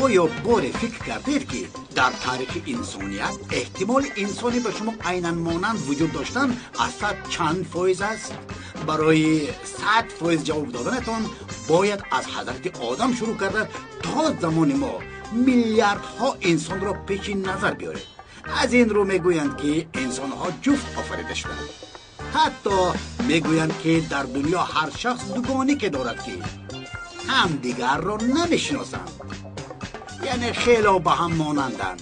Оё боре фикр кардед, ки дар таърихи инсоният эҳтимоли инсоне ба шумо айнан монанд вуҷуд доштан аз 100 чанд фоиз аст? Барои 100% ҷавоб доданатон бояд аз ҳазрати Одам шурӯъ карда то замони мо миллиардҳо инсонро пеши назар биёред. Аз ин рӯ мегӯянд, ки инсонҳо ҷуфт офарида шуданд. Ҳатто мегӯянд, ки дар дунё ҳар шахс дугонике дорад, ки ҳамдигарро намешиносанд, яъне хело ба ҳам монанданд.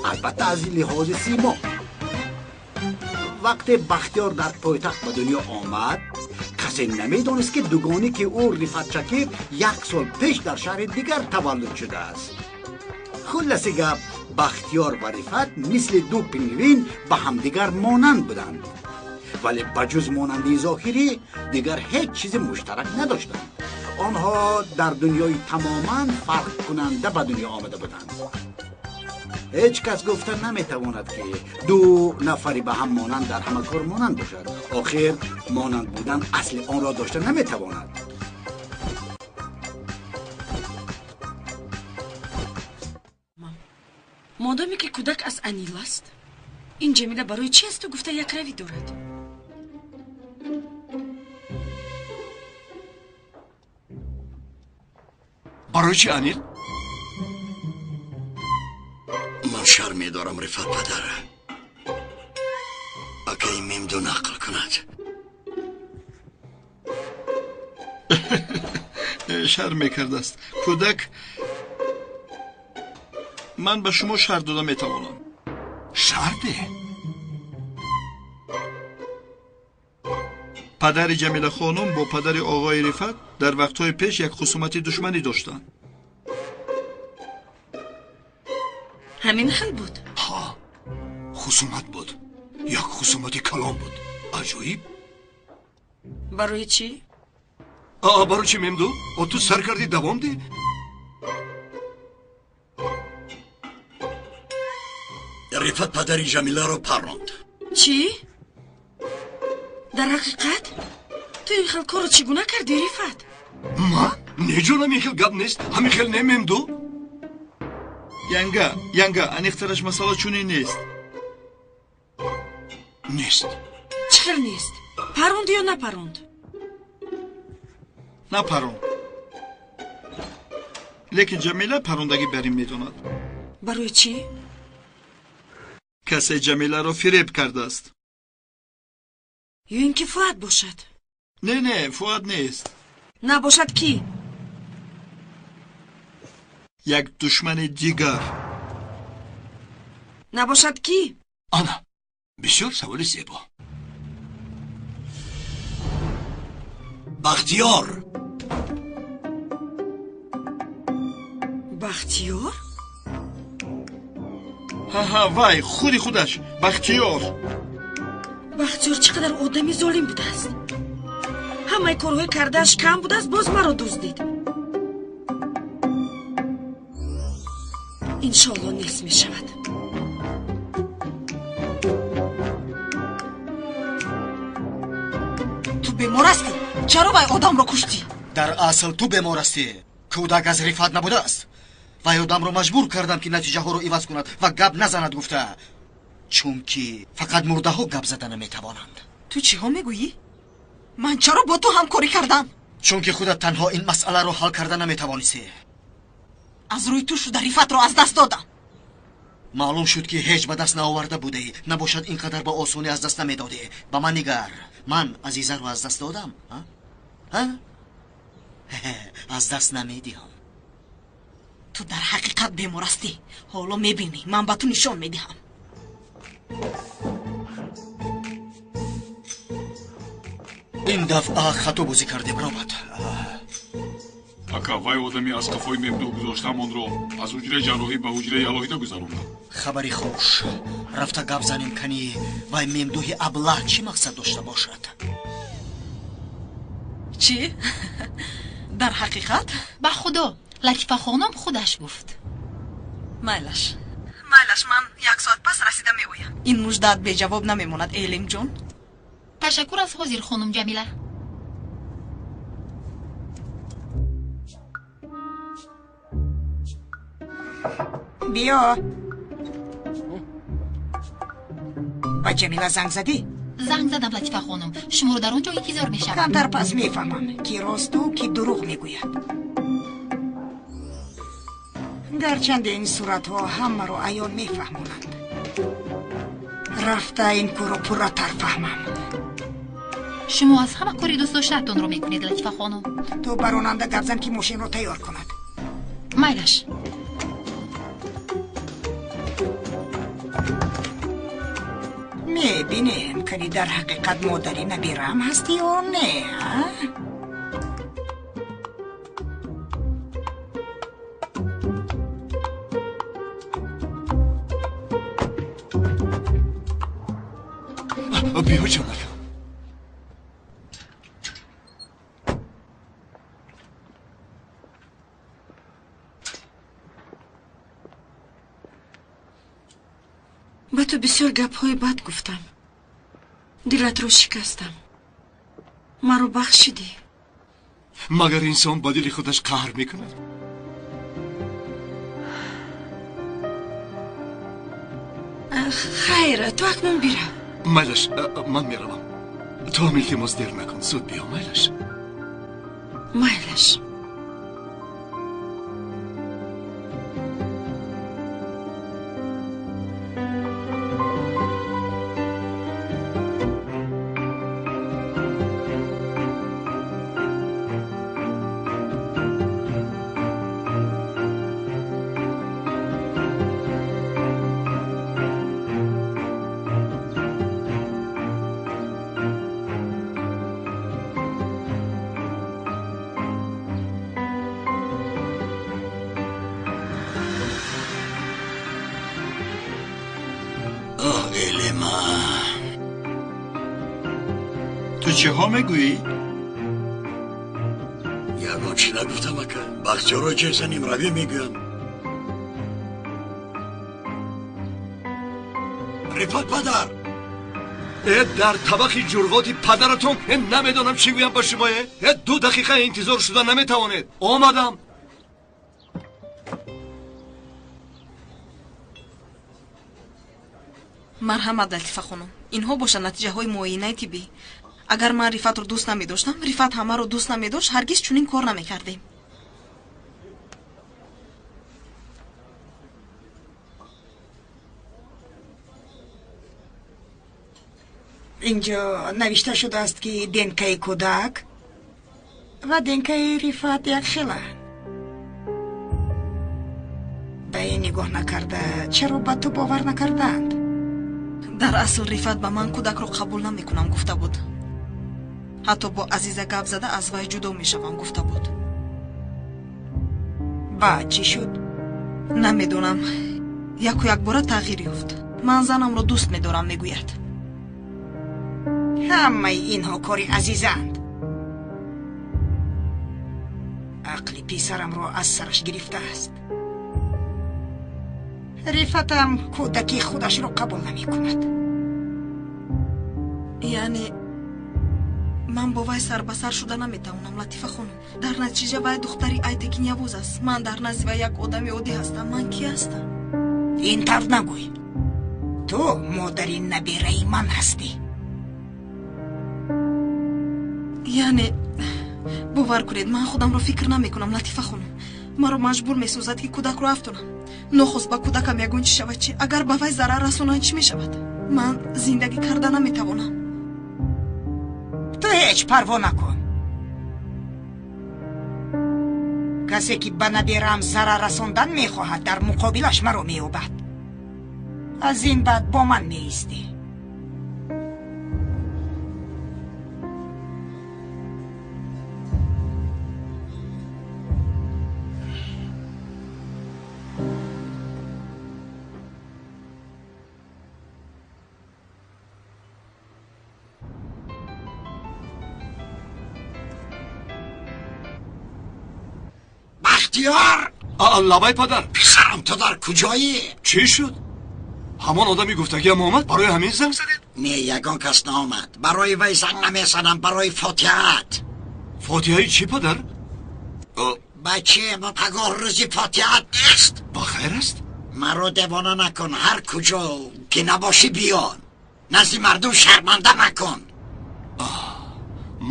Албатта, аз лиҳози симо. Вақте Бахтиёр дар пойтахт ба дунё омад, касе намедонист, ки дугоники ӯ Рифат Шакир як сол пеш дар шаҳри дигар таваллуд шудааст. Хулласи гап, Бахтиёр ва Рифат мисли ду пингвин ба ҳамдигар монанд буданд, вале ба ҷуз монандии зоҳирӣ дигар ҳеҷ чизи муштарак надоштанд. Онҳо дар дунёи тамоман фарқкунанда ба дунё омада буданд. Ҳеҷ кас гуфта наметавонад, ки ду нафари ба ҳам монанд дар ҳама кор монанд бошад. Охир монанд будан асли онро дошта наметавонад. Модоме ки кӯдак аз Анил аст, ин Ҷамила барои чи аз ту гуфта якравӣ дорад? Барои чи Анил? Ман шарм медорам, Рифат падар. Акаи Мемду нақл кунад. Шарм мекардааст кӯдак. Ман ба шумо шарт дода метавонам. Шарте? Падари Ҷамила хонум бо падари оғои Рифат дар вақтҳои пеш як хусумати душманӣ доштанд. Ҳамин хел буд? Ҳа, хусумат буд. Як хусумати калон буд. Аҷоиб. Барои чӣ? Барои чӣ, Мемду? О, ту сар кардӣ, давом дӣ. Рифат падари Ҷамиларо парронд. Чӣ? Дар ҳақиқат? Ту ин хел корро чӣ гуна кардӣ, Рифат? Ман? Не ҷонам, ин хел гап нест. Ҳамин хел не, Мемду? Янга, янга, аниқтараш масъала чунин нест. Нест. Чӣ хел нест? Парронд ё напарронд? Напарронд. Лекин Ҷамила паррондагӣ бар ин медонад. Барои чӣ? Касе Ҷамиларо фиреб кардааст. Ё ин ки Фуат бошад? Не, не, Фуат нест. Набошад кӣ? Як душмани дигар. Набошад кӣ? Ана, бисёр саволи зебо. Бахтиёр. Бахтиёр? Ҳа, вай, худи худаш, Бахтиёр. Бахтиёр чӣ қадар одами золим будааст. Ҳамаи корҳои кардааш кам будааст, боз маро дуздид. Иншоалло нест мешавад. Ту бемор ҳастӣ? Чаро вай одамро куштӣ? Дар асл ту бемор ҳастӣ. Кӯдак аз Рифат набудааст. Вай одамро маҷбур кардам, ки натиҷаҳоро иваз кунад ва гап назанад гуфта, чунки фақат мурдаҳо гап зада наметавонанд. Ту чиҳо мегӯӣ? Ман чаро бо ту ҳамкорӣ кардам? Чунки худат танҳо ин масъаларо ҳал карда наметавонистӣ. Аз рӯи ту шуда Рифатро аз даст додам. Маълум шуд, ки ҳеҷ ба даст наоварда будаӣ. Набошад, ин қадар ба осонӣ аз даст намедодӣ. Ба ман нигар, ман Азизаро аз даст додам. Аз даст намедиҳам. Ту дар ҳақиқат бемор ҳастӣ. Ҳоло мебинӣ, ман ба ту нишон медиҳам. Ин дафъа хато бозӣ кардем, Робот. Ака, вай одами аз қафои Мемду гузоштаам, онро аз ҳуҷраи ҷарроҳӣ ба ҳуҷраи алоҳида гузарондам. Хабари хуш. Рафта гап занем, кани вай Мемдуҳи аблаҳ чӣ мақсад дошта бошад? Чӣ? Дар ҳақиқат? Ба худо, Латифа хонум худаш гуфт. Майлаш, майлаш, ман як соат пас расида меоям. Ин муждаат беҷавоб намемонад, Элимҷон. Ташаккур аз ҳозир, хонум Ҷамила. Биё. Ба Ҷамила занг задӣ? Занг задам, Латифа хонум. Шуморо дар он ҷо интизор мешавам. Камтар пас мефаҳмам, ки росту ки дурӯғ мегӯяд. Гарчанде ин суратҳо ҳамаро аён мефаҳмонанд. Рафта ин корро пурратар фаҳмам. Шумо аз ҳама кори дӯстдоштаатонро мекунед, Латифа хонум. Ту ба ронанда гап зан, ки мошинро тайёр кунад. Майлаш. Мебинем, кани дар ҳақиқат модари набираам ҳастӣ ё не, а? Биё, ҷонакам. Ба ту бисёр гапҳои бад гуфтам. Дилатро шикастам. Маро бахшидӣ. Магар инсон ба дили худаш қаҳр мекунад? Хайр, ту акнун бирав. Майлаш, ман меравам. Ту ҳам илтимос дер накун, зуд биё, майлаш. Майлаш. Ту чиҳо мегӯӣ? Ягон чӣ нагуфтам, ака. Бахтиёро чеса нимравӣ мегӯям. Рифат падар! Э, дар табақи ҷурғоти падаратон, э, намедонам чӣ гӯям ба шумо, э? Э, 2 дақиқа интизор шуда наметавонед. Омадам. Марҳамат, Латифа хонум. Инҳо бошад натиҷаҳои муоинаи тиббӣ. Агар ман Рифатро дӯст намедоштам, Рифат ҳамаро дӯст намедошт, ҳаргиз чунин кор намекардем. Инҷо навишта шудааст, ки ДНКи кӯдак ва ДНКи Рифат якхеланд. Ба ин нигоҳ накарда, чаро ба ту бовар накарданд? Дар асл Рифат ба ман кӯдакро қабул намекунам гуфта буд. Ҳатто бо Азиза гап зада аз вай ҷудо мешавам гуфта буд. Баъд чӣ шуд? Намедонам. Яку якбора тағйир ёфт. Ман занамро дӯст медорам, мегӯяд. Ҳамаи инҳо кори Азизаанд. Ақли писарамро аз сараш гирифтааст. Рифатам кӯдаки худашро қабул намекунад. Яъне ман бо вай сарбасар шуда наметавонам, Латифа хонум. Дар натиҷа вай духтари Айтекин Явуз аст. Ман дар назди вай як одами оддӣ ҳастам. Ман кӣ ҳастам? Ин тавр нагӯй. Ту модари набераи ман ҳастӣ. Яъне бовар кунед, ман худамро фикр намекунам, Латифа хонум. Маро маҷбур месозад, ки кӯдакро афтонам. Нохост ба кӯдакам ягон чӣ шавад чӣ? Агар ба вай зарар расонанд чӣ мешавад? Ман зиндагӣ карда наметавонам. Ту ҳеҷ парво накун. Касе ки ба набераам зарар расондан мехоҳад, дар муқобилаш маро меёбад. Аз ин баъд бо ман меистӣ. Бахтиёр! Лабай падар. Писарам, ту дар куҷоӣ? Чӣ шуд? Ҳамон одами гуфтагиам омад? Барои ҳамин занг задед? Не, ягон кас наомад. Барои вай занг намезанам, барои фотиҳаат. Фотиҳаи чӣ, падар? Бачаам, пагоҳ рӯзи фотиҳат нест? Ба хайр аст? Маро девона накун, ҳар куҷо ки набошӣ биё. Назди мардум шарманда макун.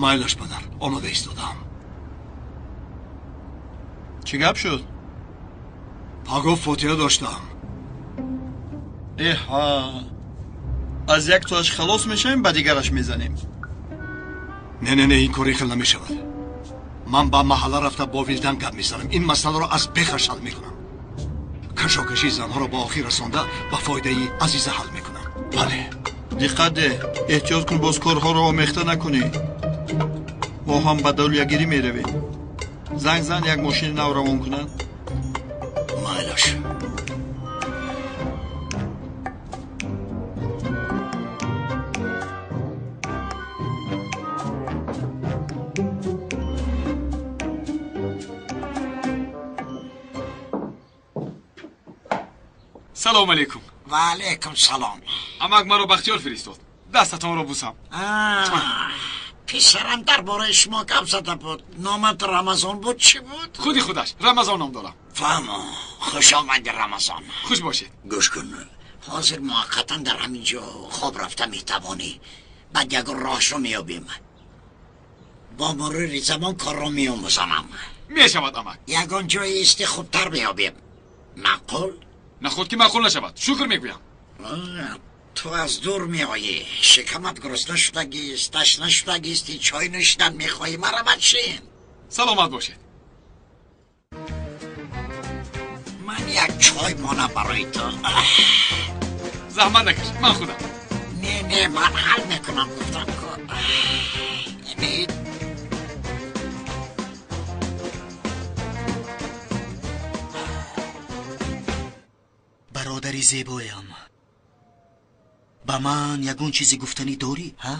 Майлаш падар, омода истодам. Чӣ гап шуд? Пагоҳ фотиҳа доштам. Эҳа, аз як тоаш халос мешавем, ба дигараш мезанем. Не, не, не, ин кор хел намешавад. Ман ба маҳалла рафта бо Вилдан гап мезанам. Ин масъаларо аз бехаш ҳал мекунам. Кашокашии занҳоро ба охир расонда ба фоидаи Азиза ҳал мекунам. Бале. Диққат деҳ, эҳтиёт кун, боз корҳоро омехта накунӣ. Мо ҳам ба долиягирӣ меравем. Занг зан, як мошини нав равон кунанд. Майлаш. Салом алейкум. Ва алейкум салом. Амак маро Бахтиёр фиристод. Дастатонро бусам. Писарам дар бораи шумо гап зада буд. Номат Рамазон буд, чӣ буд? Худи худаш Рамазон ном дорам. Фаҳмо. Хуш омадӣ Рамазон. Хуш бошед. Гӯш кун, ҳозир муваққатан дар ҳамин ҷо хоб рафта метавонӣ. Баъд ягон роҳашро меёбем. Бо мурури замон корро меомӯзонам. Мешавад амак. Ягон ҷои исти хубтар меёбем. Маъқул? Наход ки маъқул нашавад. Шукр мегӯям. Ту аз дур меоӣ, шикамат гурусна шудагист, ташна шудагисти, чой нӯшидан мехоҳӣ. Марамат шин. Саломат бошед. Ман як чой монам барои ту. Заҳмат накаш, ман худам. Не, не, ман ҳал мекунам, гуфтам ку. Бародари зебоям, ба ман ягон чизе гуфтанӣ дорӣ, ҳа?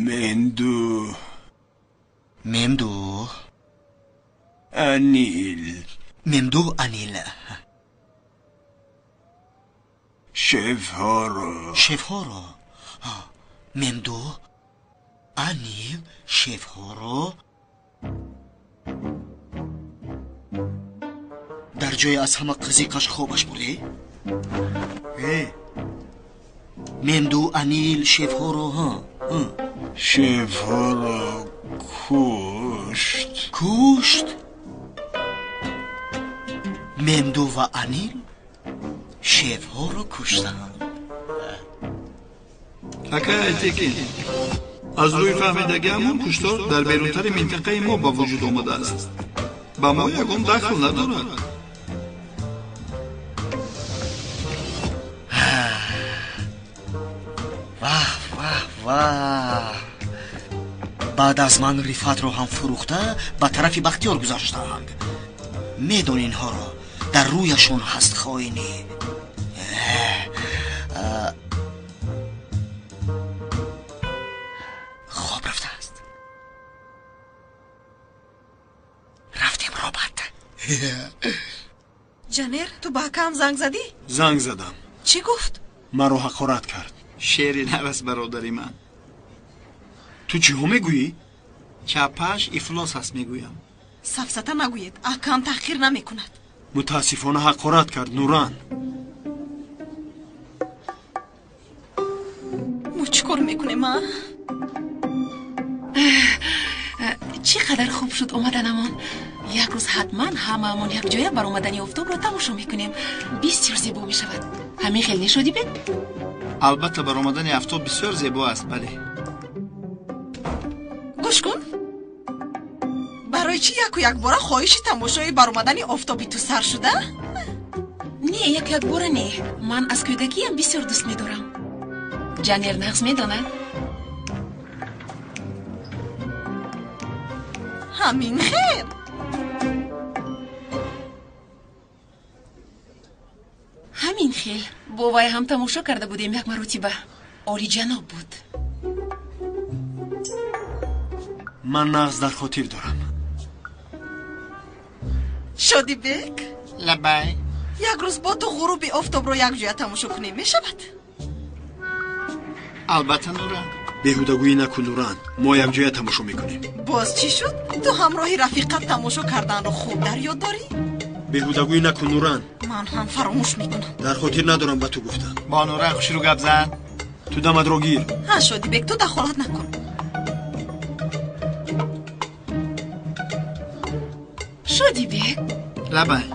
Менду. Мемду. Анил. Мемду Анил. Шефҳоро. Шефҳоро. Мемду Анил шефҳоро дар ҷое аз ҳама қизиқаш хобаш бурдӣ? Мемду Анил шефҳоро, ҳа? Шефҳоро кушт. Кушт? Мемду ва Анил шефҳоро куштанд. Акай Айтекин, аз рӯи фаҳмидагиамон куштор дар берунтари минтақаи мо ба вуҷуд омадааст. Ба мо ягон дахл надорад. Ваҳ, ваҳ, ваҳ! Баъд аз ман Рифатро ҳам фурӯхта ба тарафи Бахтиёр гузаштаанд. Медон инҳоро, дар рӯяшон ҳаст хоинӣ. Хоб рафтааст. Рафтем, робат. Ҷанер, ту ба акаам занг задӣ? Занг задам. Чӣ гуфт? Маро ҳақорат кард. Шери нар аст бародари ман. Ту чиҳо мегӯӣ? Чапаш ифлос аст мегӯям. Сафсата нагӯед, акаам таҳқир намекунад. Мутаассифона ҳақорат кард, Нуран. Мо чӣ кор мекунем, а? Чӣ қадар хуб шуд омаданамон. Як рӯз ҳатман ҳамаамон якҷоя баромадани офтобро тамошо мекунем. Бисёр зебо мешавад. Ҳамин хел нешодӣ бед? Албатта, баромадани афтоб бисёр зебо аст, бале. Гӯш кун, барои чӣ яку якбора хоҳиши тамошои баромадани офтоби ту сар шуда? Не, яку якбора не. Ман аз кӯдакиям бисёр дӯст медорам. Ҷанер нағз медонад. Ҳамин хел. Ҳамин хел. Бо вай ҳам тамошо карда будем як маротиба. Олиҷаноб буд. Ман нағз дар хотир дорам. Шодибек? Лабай. Як рӯз бо ту ғуруби офтобро якҷоя тамошо кунем, мешавад? Албатта, Нура. Беҳудагӯӣ накун, Нуран. Мо якҷоя тамошо мекунем. Боз чӣ шуд? Ту ҳамроҳи рафиқат тамошо карданро хуб дар ёд дорӣ? Беҳудагӯӣ накун, Нуран. Ман ҳам фаромӯш мекунам. Дар хотир надорам ба ту гуфтам. Бо Нуран хушрӯ гап зан. Ту дамадро гир. Ҳа, Шодибек, ту дахолат накун. Шодибек. Лабай.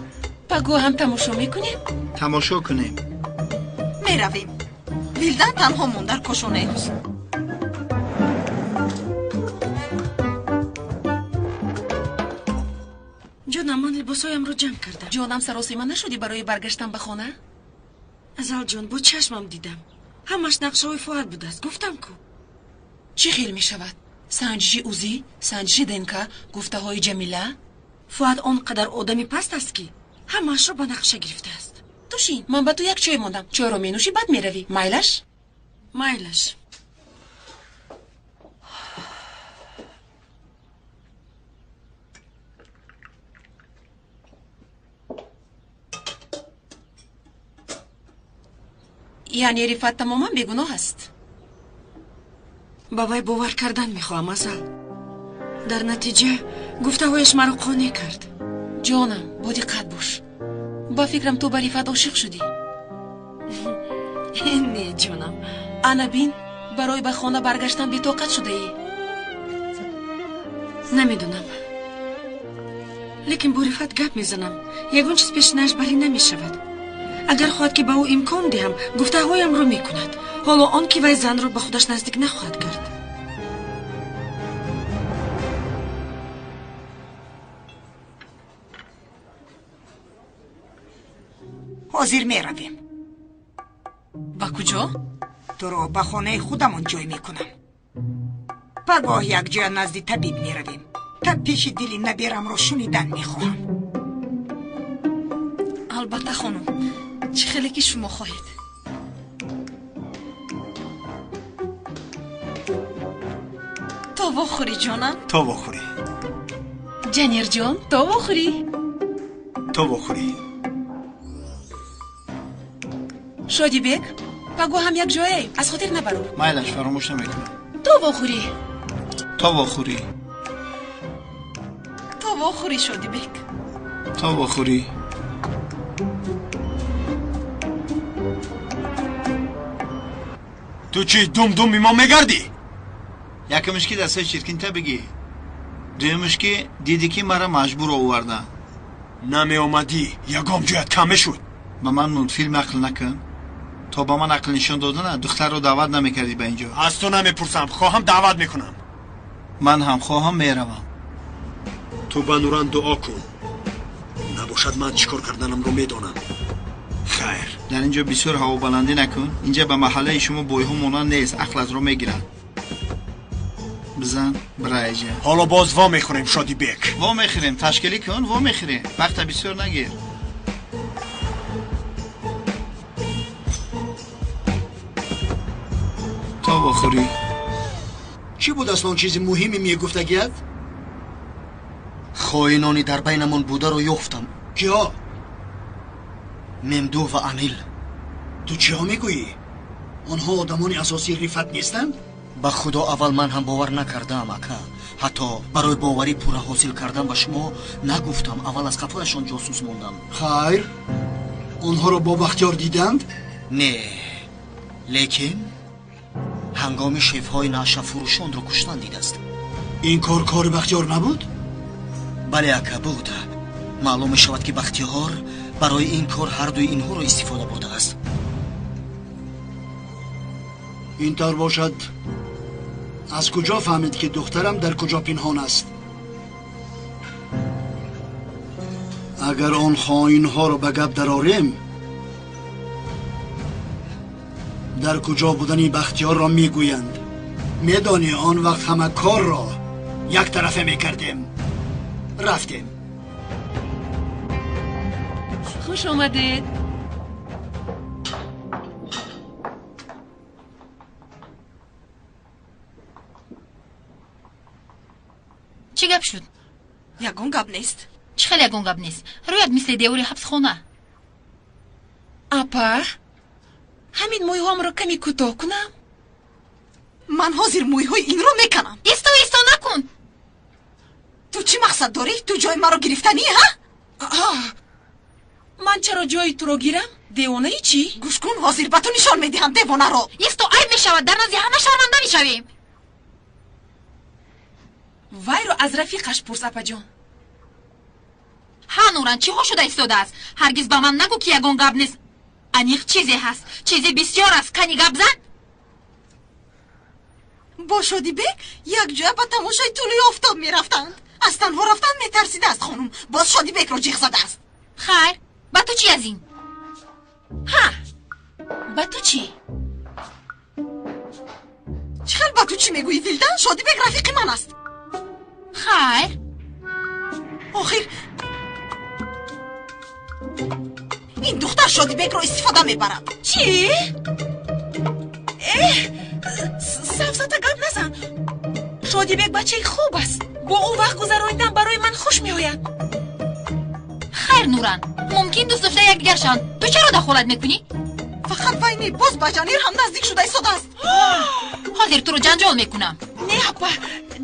Пагоҳ ҳам тамошо мекунем? Тамошо кунем. Меравем. Вилдан танҳо монд дар кошонаи ҳусн. Ҷонам, ман либосҳоямро ҷамъ кардам. Ҷонам, саросима нашудӣ барои баргаштан ба хона? Азалҷон, бо чашмам дидам. Ҳамаш нақшаҳои Фуад будааст. Гуфтам ку. Чӣ хел мешавад? Санҷиши УЗИ, санҷиши ДНК, гуфтаҳои Ҷамила? Фуад он қадар одами паст аст, ки ҳамаашро ба нақша гирифтааст. Ту шин, ман ба ту як чой мондам. Чойро менӯшӣ, баъд меравӣ. Майлаш? Майлаш. Яъне Рифат тамоман бегуноҳ аст. Ба вай бовар кардан мехоҳам, Азал. Дар натиҷа гуфтаҳояш маро қонеъ кард. Ҷонам, бодиққат бош. Ба фикрам, ту ба Рифат ошиқ шудӣ. Не, ҷонам. Ана бин, барои ба хона баргаштан бетоқат шудаӣ. Намедонам, лекин бо Рифат гап мезанам. Ягон чиз пешинааш барӣ намешавад. Агар хоҳад, ки ба ӯ имкон диҳам, гуфтаҳоямро мекунад. Ҳоло он ки вай занро ба худаш наздик нахоҳад кард. Ҳозир меравем. Ба куҷо? Туро ба хонаи худамон ҷой мекунам. Пагоҳ якҷоя назди табиб меравем. Тапиши дили наберамро шунидан мехоҳам. Албатта, хонум, чӣ хеле ки шумо хоҳед. То вохӯрӣ, ҷонам. То вохӯрӣ. Ҷанирҷон, то вохӯрӣ. То вохӯрӣ. Шодибек, пагоҳ ҳам якҷояем, аз хотир набарор. Майлаш, фаромӯш намекунам. То вохӯрӣ. То вохӯрӣ. То вохӯрӣ, Шодибек. То вохӯрӣ. Ту чӣ дум-думи мо мегардӣ? Якумш ки дастаи чиркинта бигӣ, дуюмш ки дидӣ, ки мара маҷбур оварданд. Намеомадӣ, ягон ҷоят кам мешуд. Ба ман мультфилм ақл накун. То ба ман ақл нишон додана, духтарро даъват намекардӣ ба ин ҷо. Аз ту намепурсам, хоҳам даъват мекунам. Ман ҳам хоҳам меравам. Ту ба Нуран дуо кун. Набошад, ман чӣ кор карданамро медонам. Хайр. Дар ин ҷо бисёр ҳавобаландӣ накун. Инҷа ба маҳаллаи шумо бойҳо монанд нест, ақлатро мегиранд. Бизан, бираиҷа. Ҳоло боз во мехӯрем, Шодибек. Во мехӯрем, ташкилӣ кун, во мехӯрем. Вақта бисёр нагир. То вохӯрӣ. Чӣ буд асло он чизи муҳиме мегуфтагият? Хоинони дар байнамон бударо ёфтам. Киҳо? Мемду ва Анил. Ту чиҳо мегӯӣ? Онҳо одамони асосии Рифат нестанд? Ба худо, аввал ман ҳам бовар накардаам, ака. Ҳатто барои боварӣ пурра ҳосил кардан ба шумо нагуфтам. Аввал аз қафояшон ҷосус мондам. Хайр, онҳоро бо Бахтиёр диданд? Не, лекин ҳангоми шефҳои нашафурӯшонро куштан дидааст. Ин кор кори Бахтиёр набуд? Бале, ака, буд. Маълум мешавад, ки Бахтиёр барои ин кор ҳардуи инҳоро истифода бурдааст. Ин тавр бошад, аз куҷо фаҳмид, ки духтарам дар куҷо пинҳон аст? Агар он хоинҳоро ба гап дарорем, дар куҷо будани Бахтиёрро мегӯянд. Медонӣ, он вақт ҳама корро як тарафа мекардем. Рафтем. Хуш омадед. Чӣ гап шуд? Ягон гап нест. Чӣ хел ягон гап нест? Рӯят мисли девори ҳабсхона. Апа, ҳамин мӯйҳоамро каме кӯтоҳ кунам? Ман ҳозир мӯйҳои инро меканам. Исто, исто накун. Ту чӣ мақсад дорӣ? Ту ҷои маро гирифтанӣ, ҳа? Ман чаро ҷои туро гирам? Девонаи чӣ? Гӯш кун, ҳозир ба ту нишон медиҳам девонаро. Исто, айб мешавад, дар назди ҳама шарманда мешавем. Вайро аз рафиқаш пурс, апаҷон. Ҳа, Нуран, чиҳо шуда истодааст? Ҳаргиз ба ман нагӯ, ки ягон гап нест. Аниқ чизе ҳаст, чизе бисёр аст. Кани гап зан. Бо Шодибек якҷоя ба тамошои тӯлӯи офтоб мерафтанд. Аз танҳо рафтан метарсидааст хонум. Боз Шодибекро ҷиғ задааст. Хайр, ба ту чӣ аз ин? Ҳа, ба ту чӣ? Чӣ хел ба ту чӣ мегӯӣ, Вилдан? Шодибек рафиқи ман аст. Хайр. Охир ин духтар Шодибекро истифода мебарад. Чӣ? Эҳ, сафсата гап назан. Шодибек бачаи хуб аст. Бо ӯ вақт гузаронидан барои ман хуш меояд. Хайр, Нуран, мумкин дӯст дошта якдигар шаванд. Ту чаро дахолат мекунӣ? Фақат вай не, боз ба Ҷанир ҳам наздик шуда истодааст. Ҳозир туро ҷанҷол мекунам. Не, апа,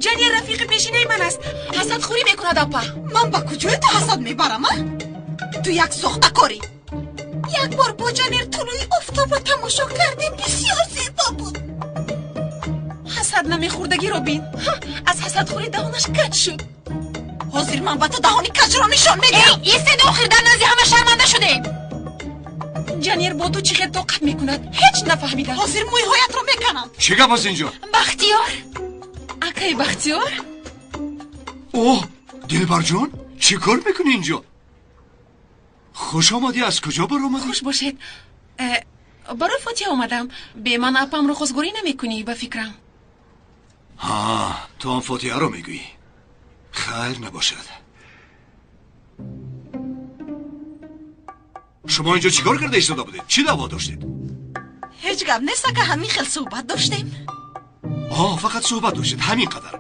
Ҷанир рафиқи пешинаи ман аст. Ҳасадхӯрӣ мекунад, апа. Ман ба куҷои ту ҳасад мебарам, а? Ту як сохтакорӣ. Як бор бо Ҷанир тулӯи офтобро тамошо кардем, бисёр зебо буд. Ҳасад намехӯрдагиро бин. Аз ҳасадхӯрӣ даҳонаш каҷ шуд. Ҳозир ман ба ту даҳони каҷро нишон медиҳам. Эй, истед, охир дар назди ҳама шарманда шудем. Ҷанир бо ту чӣ хел тоқат мекунад? Ҳеҷ нафаҳмидам. Ҳозир мӯйҳоятро меканам. Чӣ гап аст инҷо? Бахтиёр. Акай Бахтиёр? Оҳ, Дилбарҷон, чӣ кор мекунӣ инҷо? Хуш омадӣ, аз куҷо баромадӣ? Хуш бошед. Барои фотиҳа омадам. Бе ман апамро хостгорӣ намекунӣ, ба фикрам. Ҳа, ту ҳам фотиҳаро мегӯӣ. Хайр набошад. Шумо инҷо чӣ кор карда истода будед? Чӣ даъво доштед? Ҳеҷ гап нест, ака, ҳамин хел суҳбат доштем. Оҳ, фақат суҳбат доштед, ҳамин қадар.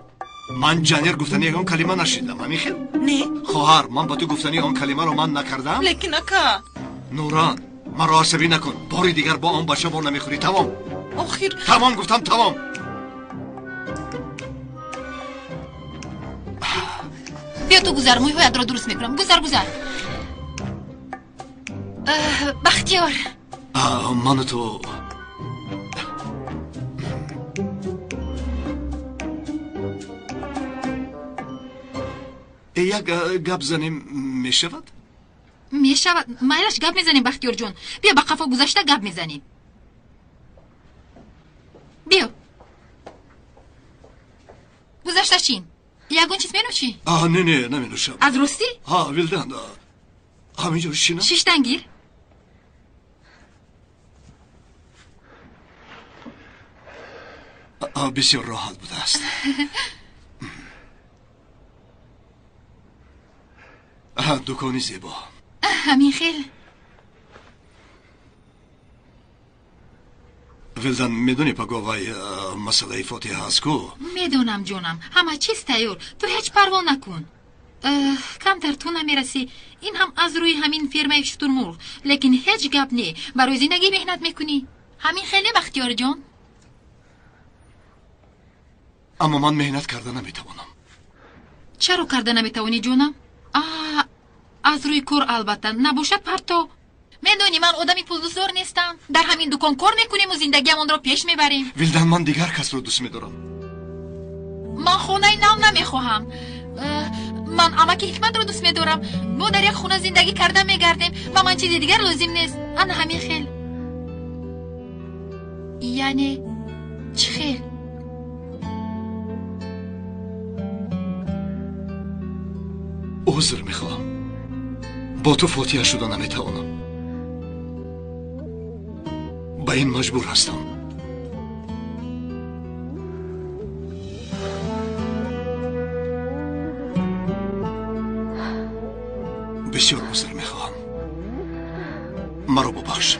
Ман Ҷанир гуфтани ягон калима нашнидам, ҳамин хел? Не. Хоҳар, ман ба ту гуфтани он калимаро ман накардам? Лекин ака. Нуран, маро асабӣ накун. Бори дигар бо он бача бо намехӯрӣ, тамом. Охир. Тамом гуфтам, тамом. Биё ту гузар, мӯйҳоятро дуруст мекунам. Гузар, гузар. Бахтиёр. Ману ту як гап занем мешавад? Мешавад. Майлаш, гап мезанем, Бахтиёрҷон. Биё ба қафо гузашта гап мезанем. Биё. Гузашта чин. Ягон чиз менӯшӣ? Не, не, наменӯшам. Аз ростӣ? Ҳа, Вилдан. Ҳаминҷо шинам? Шиштан гир. Бисёр роҳат будааст. Дукони зебо. Ҳамин хел. Вилдан, медонӣ паго вай масъалаи фотиҳа ҳаст ку? Медонам, ҷонам, ҳама чиз тайёр. Ту ҳеҷ парво накун. Камтар ту намерасӣ. Ин ҳам аз рӯи ҳамин фермаи шутурмурғ. Лекин ҳеҷ гап не. Барои зиндагӣ меҳнат мекунӣ. Ҳамин хеле, Бахтиёрҷон. Аммо ман меҳнат карда наметавонам. Чаро карда наметавонӣ, ҷонам? Аз рӯи кор албатта. Набошад парто. Медонӣ, ман одами пулдӯстдор нестам. Дар ҳамин дукон кор мекунему зиндагиамонро пеш мебарем. Вилдан, ман дигар касро дӯст медорам. Ман хонаи нав намехоҳам. Ман амаки Ҳикматро дӯст медорам. Мо дар як хона зиндагӣ карда мегардем. Ба ман чизи дигар лозим нест. Ана ҳамин хел. Яъне чӣ хел? Узр мехоҳам. Бо ту фотиҳа шуда наметавонам. Ба ин маҷбур ҳастам. Бисёр узр мехоҳам. Маро бубахш.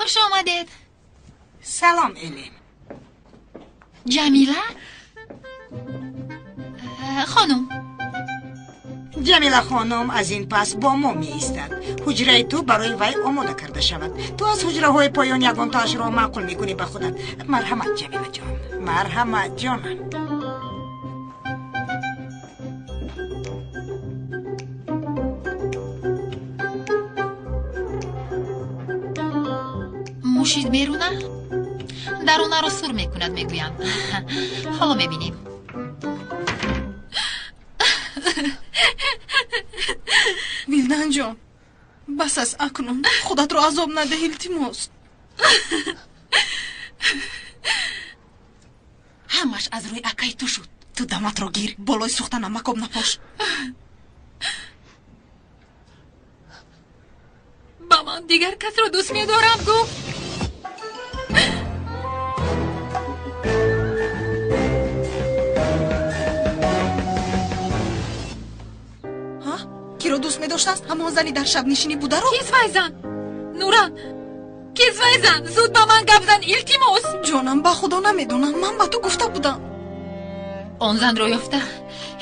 Хуш омадед. Салом, Элим. Ҷамила? Хонум. Ҷамила хонум аз ин пас бо мо меистад. Ҳуҷраи ту барои вай омода карда шавад. Ту аз ҳуҷраҳои поён ягонтаашро маъқул мекунӣ ба худат. Марҳамат, Ҷамила ҷон. Марҳамат, ҷонам. Мушид беруна дарунаро сур мекунад, мегӯянд. Ҳоло мебинем. Вилданҷон, бас аст акнун. Худатро азоб надеҳ, илтимос. Ҳамаш аз рӯи акаи ту шуд. Ту даматро гир, болои сӯхта намакоб напош. Ба ман дигар касро дӯст медорам, гуфт. Киро дӯст медоштааст? Ҳамон зани дар шабнишинӣ бударо? Кист вай зан? Нуран, кист вай зан? Зуд ба ман гап зан, илтимос. Ҷонам, ба худо намедонам. Ман ба ту гуфта будам. Он занро ёфта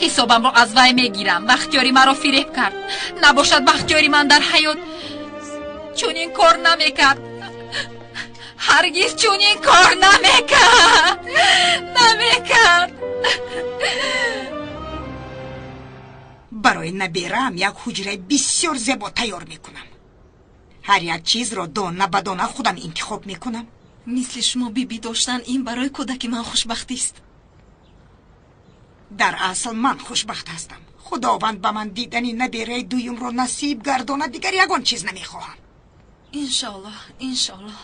ҳисобамро аз вай мегирам. Бахтиёри маро фиреб кард. Набошад бахтиёри ман дар ҳаёт чунин кор намекард. Ҳаргиз чунин кор намекард, намекард. Барои набераам як ҳуҷраи бисёр зебо тайёр мекунам. Ҳар як чизро дона ба дона худам интихоб мекунам. Мисли шумо бибӣ доштан ин барои кӯдаки ман хушбахтист. Дар асл ман хушбахт ҳастам. Худованд ба ман дидани набераи дуюмро насиб гардонад, дигар ягон чиз намехоҳам. Иншоаллоҳ, иншоаллоҳ.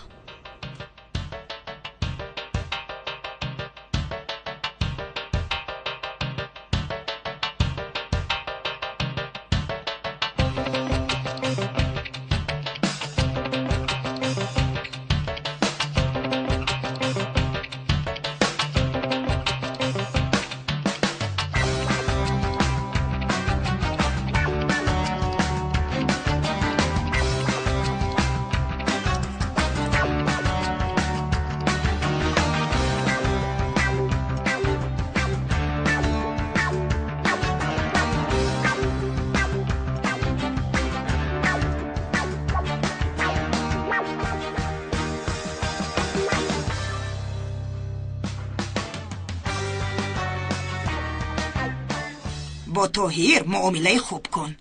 Бо Тоҳир муомилаи хуб кун.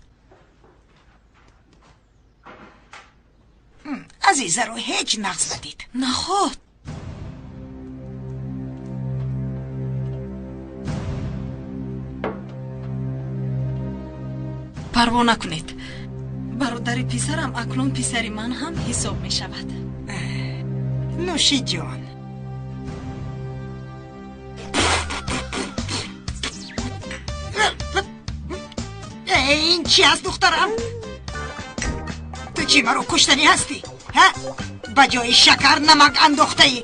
Азизаро ҳеҷ нағз надид. Наход. Парво накунед. Бародари писарам акнун писари ман ҳам ҳисоб мешавад. Нӯши ҷон. Ин чи аст, духтарам? Ту чӣ маро куштанӣ ҳастӣ? Ҳа? Ба ҷои шакар намак андохтаӣ.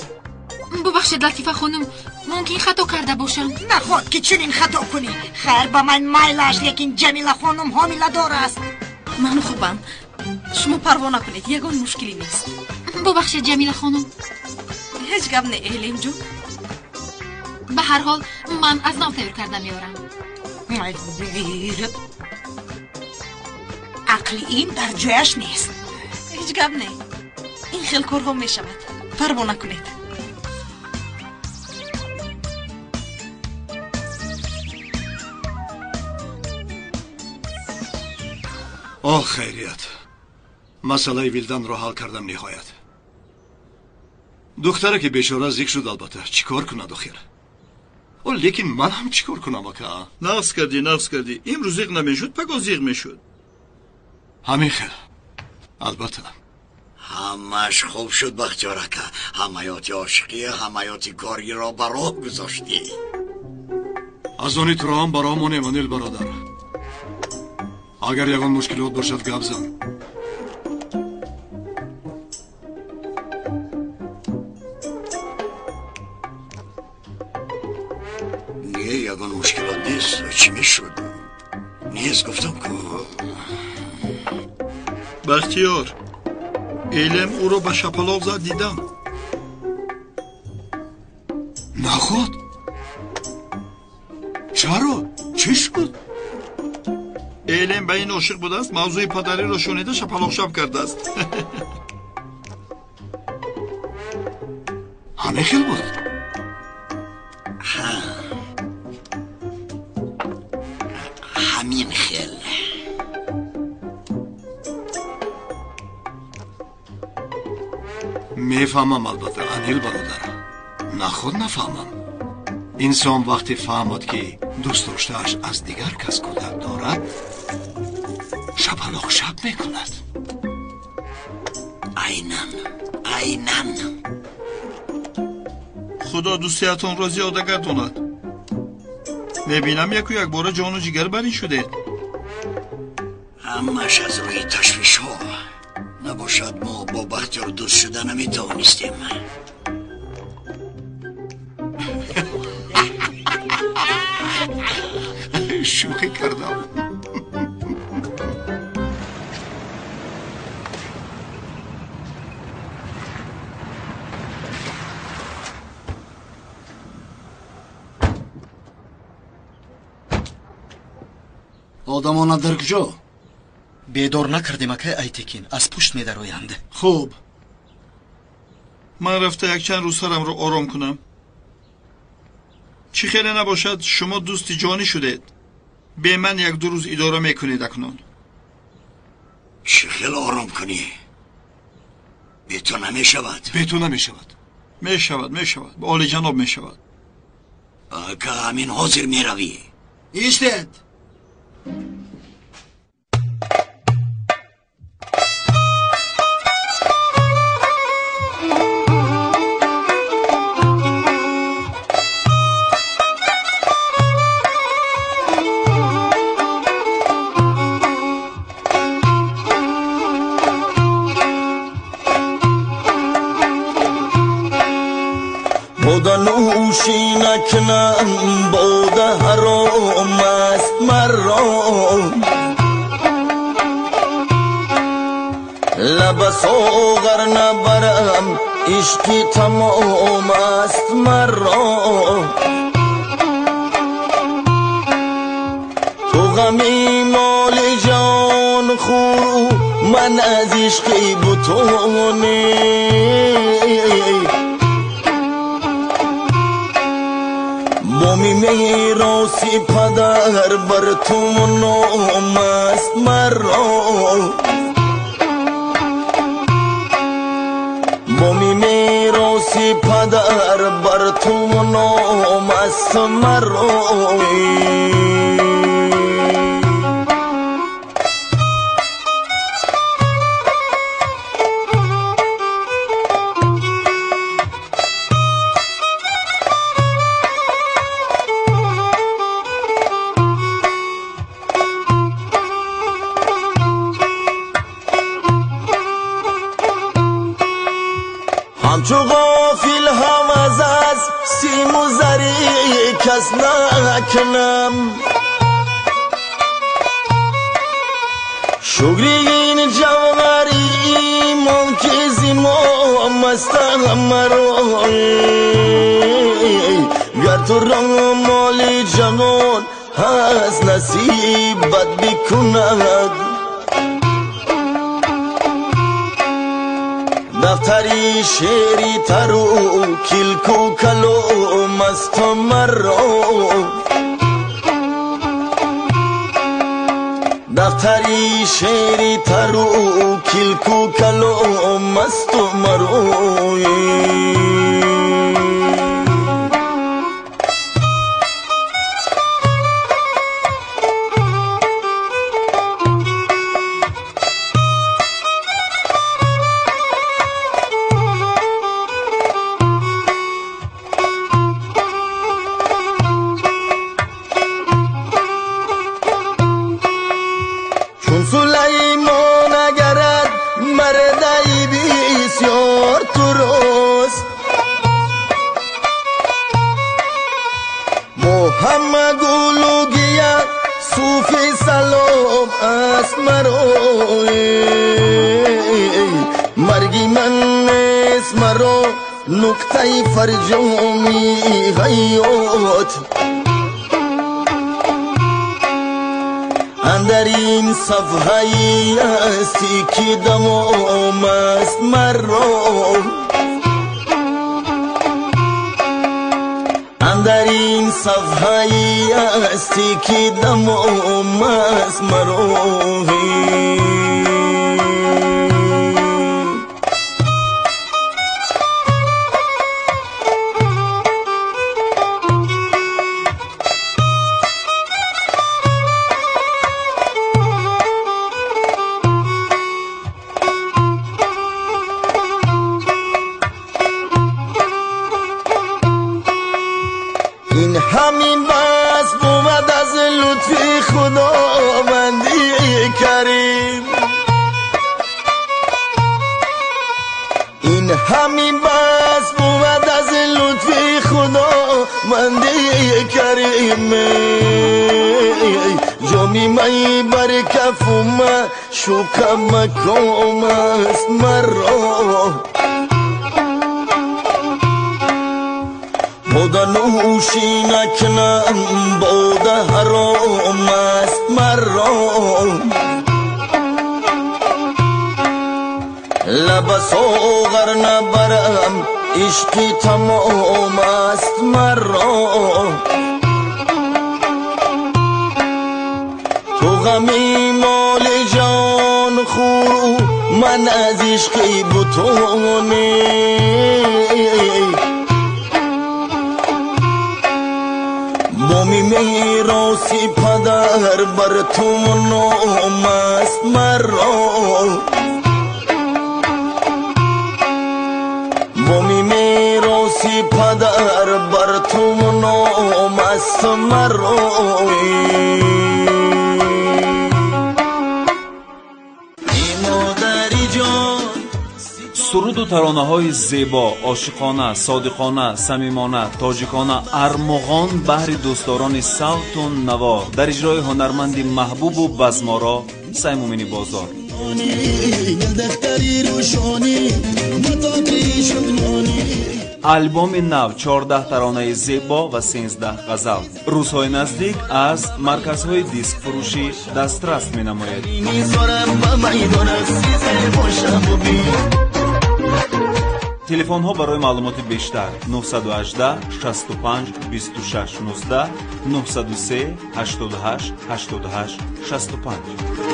Бубахшед, Латифа хонум, мумкин хато карда бошам. Наход ки чунин хато кунӣ. Хайр, ба ман майлаш, лекин Ҷамила хонум ҳомиладор аст. Ман хубам. Шумо парво накунед, ягон мушкилӣ нест. Бубахшед, Ҷамила хонум. Ҳеҷ гап не, Элимҷон. Ба ҳар ҳол ман аз нав тайёр карда меорам. Ақли ин дар ҷояш нест. Ҳеҷ гап не. Ин хел корҳо мешавад. Парво накунед. Оҳ, хайрият. Масъалаи Вилданро ҳал кардам ниҳоят. Духтаре ки бечора зик шуд, албатта. Чӣ кор кунад охир? О, лекин ман ҳам чӣ кор кунам, ака? Нағз кардӣ, нағз кардӣ. Имрӯз зиқ намешуд, паго зиқ мешуд. Ҳамин хел. Албатта. Ҳамаш хуб шуд, Бахтиёр ака. Ҳам ҳаёти ошиқӣ, ҳам ҳаёти кориро ба роҳ гузоштӣ. Аз они туро ҳам ба роҳ монем, Анил бародар. Агар ягон мушкилот бошад, гап зан. Не, ягон мушкилот нест. Чӣ мешуд? Нест, гуфтам ку. Бахтиёр, Элем ӯро ба шапалоқ зад дидам. Наход? Чаро? Чӣ шуд? Элем ба ин ошиқ будааст, мавзӯи падариро шунида шапалоқшаб кардааст. Ҳамин хел буд? Ҳамин хел. Мефаҳмам албатта, Анил бародар. Наход нафаҳмам. Инсон вақте фаҳмад, ки дӯстдоштааш аз дигар кас кӯдак дорад, шапалоқшаб мекунад. Айнан, айнан. Худо дӯстиятонро зиёда гардонад. Мебинам яку якбора ҷону ҷигар бар ин шудед. Ҳамааш аз рӯи ташвишҳо. Набошад мо бо Бахтиёр дӯст шуда наметавонистем. Шӯхӣ кардам. Одамона дар куҷо? Бедор накардем, акай Айтекин, аз пушт медароянд. Хуб. Ман рафта якчанд рӯз сарамро ором кунам. Чӣ хеле набошад, шумо дӯсти ҷонӣ шудед. Бе ман як-ду рӯз идора мекунед акнун. Чӣ хел ором кунӣ? Бе ту намешавад. Бе ту намешавад. Мешавад, мешавад. Ба олиҷаноб мешавад. Ака, ҳамин ҳозир меравӣ. Истед! نوشی نکنم باده حرام است مرا، لب ساغر نبرم عشقی تمام است مرا. تو غمی مال جان خور، من از عشقی بتونی. боми мероси падар бар ту ном аст маро, боми мероси падар бар ту ном аст маро. ҳамчу ғофил ҳаваз аз симу зари кас накунам, шукри ин ҷавҳари имон ки зимом аст маро. Гар туро моли ҷаҳон ҳаст насибат бикунад, дафтари шеъри тару килку калом аст маро, дафтари шеъри тару килку калом аст маро. Сулаймон агарад мардаи бисёр турост, бо ҳама гулу гия суфи салом аст маро. Мар است مرا نقطه فرجامی حیات اندر این صفحه هستی که دمام است مرا اندر این صفحه هستی که دمام است مرا همین بس بود از لطفی خداوندی کریم این همین بس بود از لطفی خداوندی کریم جامی می بر کف و معشوقم مکام است مرا بوده نوشی نکنم بوده حرام است مرا لب ساغر نبرم عشقی تمام است مرا تو غمی مال جان خور من از عشقی بتونی بومی میراسی پدر بر تو نام است مرا بومی میراسی پدر بر تو نام است مرا Суруду таронаҳои зебо, ошиқона, содиқона, самимона, тоҷикона, армуғон баҳри дӯстдорони савту наво дар иҷрои ҳунарманди маҳбубу базморо Саймумини Бозор. Албоми нав 14 таронаи зебо ва 13 ғазал рӯзҳои наздик аз марказҳои дискфурӯшӣ дастрас менамояд. Телефонҳо барои маълумоти бештар 918 65 26 19 903 88 88 65.